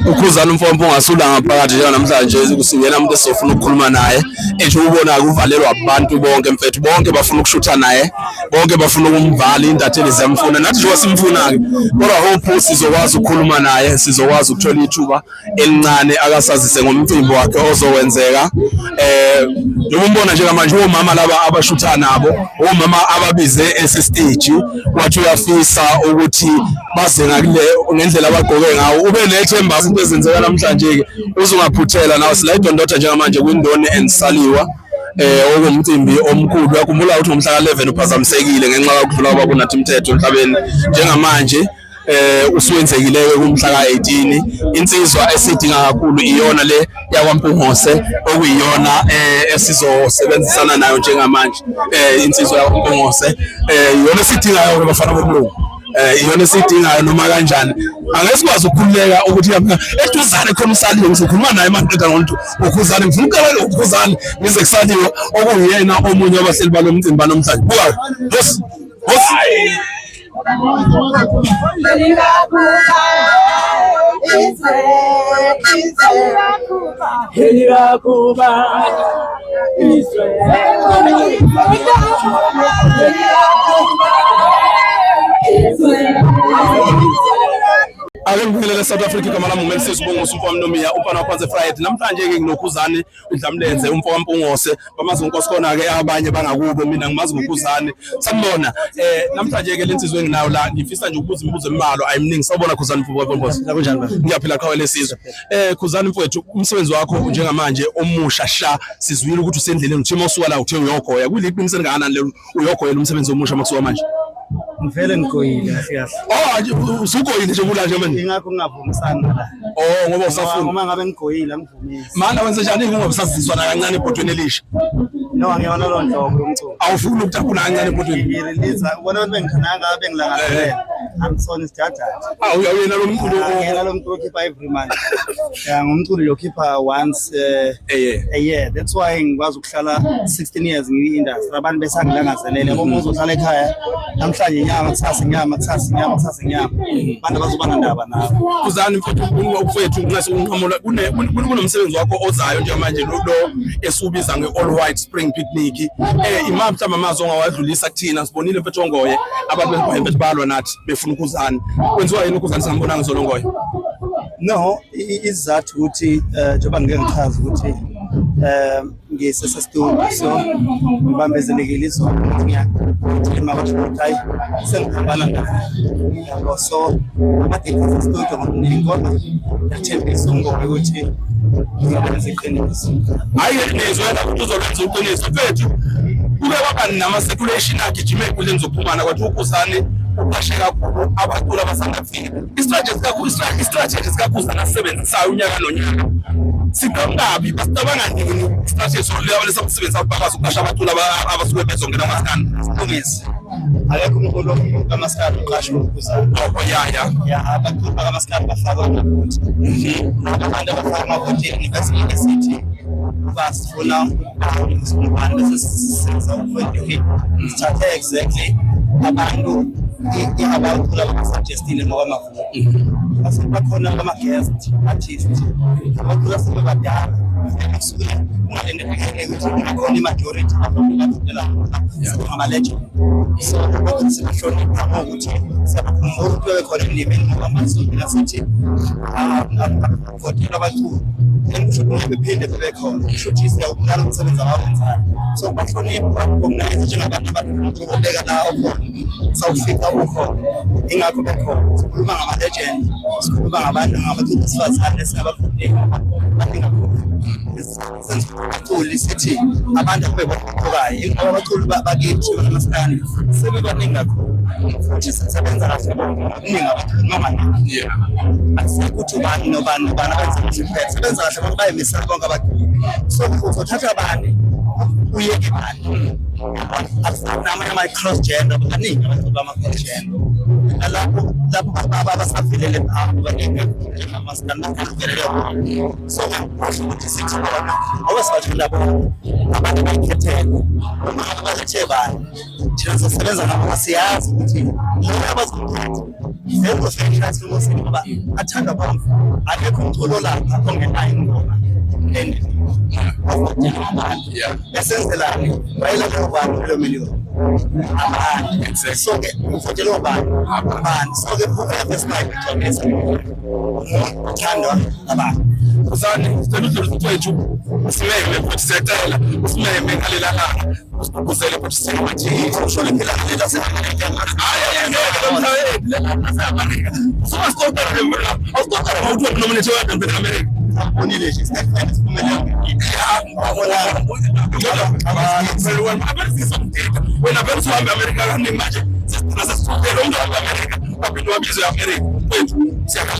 Ukhuzani umfompo ungasula ngaphakathi njenganamhlanje kusingena umuntu esizofuna ukukhuluma naye. Esho ubona kuvalelwa abantu bonke mfethu, bonke bafuna ukushutha naye, bonke bafuna ukumvala, intatheli ziyamfuna. Nathi njengoba simfuna-ke, kodwa hope sizokwazi ukukhuluma naye, sizokwazi ukuthola ithuba elincane akasazise ngomcimbi wakhe ozokwenzeka. Njengoba umbona njengamanje omama laba abashutha nabo, omama ababize ese-stage, wathi uyafisa ukuthi baze ngakule ngendlela abagqoke ngawo, ube nethemba izinto ezenzeka namhlanje-ke uzungaphuthela nawe. Sila idondotha njengamanje kwiNdoni and Saliwa, okumcimbi omkhulu. Uyakhumbula ukuthi ngomhla ka-11 uphazamisekile ngenxa yokudlula kwabakunathi umthetho emhlabeni. Njengamanje usuwenzekile-ke kumhla ka-18. Insizwa esidinga kakhulu iyona le yakwaMpungose, okuyiyona esizosebenzisana nayo njengamanje. Insizwa yakwaMpungose iyona esidingayo-ke bafana bomlungu, iyona esidingayo noma kanjani. Angeke sikwazi ukukhululeka ukuthi eduzane khona uSaliwe, ngizokhuluma naye maqeda ngonto uKhuzani, ngifuna ukuqala uKhuzani ngize kuSaliwe okuyena omunye wabahleli balo mcimbi banamhlanje. Buka boss boss. Ake ngibingelele South Africa, igama lami uMelisi Sibongo Umfowami umfana waphansi eFriday. Namhlanje ke nginoKhuzani uDlamlenze umfo kaMpungose, bamazi ngonkosi khona ke abanye bangakubo, mina ngimazi ngoKhuzani. Sanibona. Namhlanje ke lensizwe enginayo la ngifisa nje ukubuza imibuzo embalwa ayiminingi. Sawubona Khuzani mfo kaMpungose. Kunjani baba? Ngiyaphila qhawe lesizwe. Khuzani mfowethu, umsebenzi wakho njengamanje omusha sha, sizwile ukuthi usendleleni, uthe mawusuka la uthe uyogoya. Kuliqiniso elingakanani lelo uyogoyela umsebenzi omusha makusuka manje? Ngivele ngigoyile kahle kahle. Oh, nje usugoyile nje kula nje manje. Ingakho ngingavumisani la. Oh, ngoba usafuna. Uma ngabe ngigoyile angivumisi. Mana wenze njani ngoba usazizwa na kancane ebhodweni elisha? No, angiyona lo nhlobo yomculo. Awufuni ukutapuna kancane ebhodweni? Ngirelease ubona abantu bengithanda ngabe bengilangazelela. Angisona isidadada. Awu uyena lo mculo. Angiyena lo mculo okhipha every month. Yeah, ngumculo lokhipha once a year. That's why ngikwazi ukuhlala 16 years ngiyi-industry. Abantu besangilangazelele. Yabo uma uzohlala ekhaya namhlanje inyama, kusasa inyama, kusasa inyama, kusasa inyama. Abantu abazoba nandaba nawe. Khuzani mfowethu, mfowethu nxa unqamula kunomsebenzi wakho ozayo njengamanje lo esubiza nge-All White Spring Picnic. Imaphi mhlawumbe amazwi ongawadlulisa kuthina? Sibonile mfethu ongoye abantu besibhaye mfethu balwa nathi befuna uKhuzani. Kwenziwa yini uKhuzani singambonanga izolo ngoye? No, isizathu ukuthi njengoba ngike ngichaza ukuthi ngisese-studio, so ngibambezelekile izolo ukuthi ngiyathema basho ukuthi hayi sengiphambana nazo yabo, so ama-date ase-studio ngokuningi, kodwa ngiyathembisa uNgobe ukuthi ngizokwenza iqiniso. Hayi nizwela ukuthi uzolwenza uqiniso mfethu. Kuke kwaba nama-circulation agijima ey'nkundleni zokuxhumana kwathi uKhuzani uqashe kakhulu abaculi abasanda kufika. I-strategy sikaKhuzani asisebenzisayo unyaka nonyaka siqhamukapi, basicabanga nini i-strategy lesakusebenzisa bakwazi ukuqasha abaculi abasuke bezongena umaskandi? Silungise, akekho umculo kamaskandi uqashwe uKhuzani. Oh, ya. Ya, abaculi bakamaskandi bafakwa amavoti. Abantu abafaka amavotini bese sithi basifuna ubani, bese senza uvoti, sithathe exactly abantu abacula abasuggestile ngokwamavoti. Base bakhona ama-guest artist, abacula sebebadala, kusuke kungalindelekile ukuthi kukhona i-majority abavotela ngama-legend. So lokho sibahlonipha ngokuthi siyabakhumbula ukuthi bebekhona endimeni, ngoba manje sithi votela abaculi, then kusho ukuthi bephinde bebekhona, kusho ukuthi siyawubulala umsebenzi abawenzayo. So kubahlonipha recognize njengabantu abadluleka la okhona sawufica ukhona, ingakho bekhona. Sikhuluma ngama-legend, sikhuluma ngabantu, ngabaculi besifazane esingabavoteli baningi kakhulu. Abaculi sithi abantu abebaqokayo, ingoba abaculi bakithi bamaskandi sebebaningi kakhulu futhi sisebenza kahle bonke, baningi abaculi noma nini. Akusekho ukuthi ubani nobani nobani abenza kahle kuphela, sebenza kahle bonke, bayimisela bonke abaculi. So uzothatha bani uyeke bani? Namanye ama-cross gender, baningi abaculi bama-cross gender nalapho lapho abasavelele baningi njengamaskandi bavelele. So kuhle ukuthi sithi bona ngoba sibathanda bona abantu bayikhethele uma ngabe balethe bani, thina sizosebenza nabo, siyazi ukuthi lo abazomthatha. Vele ufika slow ngoba athandwa bonke. Akekho umculo lapha ongenayo ingoma and abantu. Besenzelani? Bayilalela ubani kuleyo million? Abantu. So ke uvotelwe ubani? Abantu. So ke whoever is like Gcobisa uthandwa abantu. Khuzani, sicela udlulise mfowethu, usimeme futhi, siyacela usimeme ngalela langa, usigqugquzele futhi singamathikiti. Usho liphila ngalelo lase-Amerika. Hayi, ngeke lo mhlawumbe lase-Amerika. Suka sixoxela le mfowethu, awusixoxela ngokuthi wena wedwa mfethu Amerika. Abonile nje isikhathi siphumelele. Wena vele usuhambe Amerika kaningi manje, sesigcina sesixoxela umuntu ohambe Amerika waphinde wabizwe Amerika. Mfowethu, siyakhala.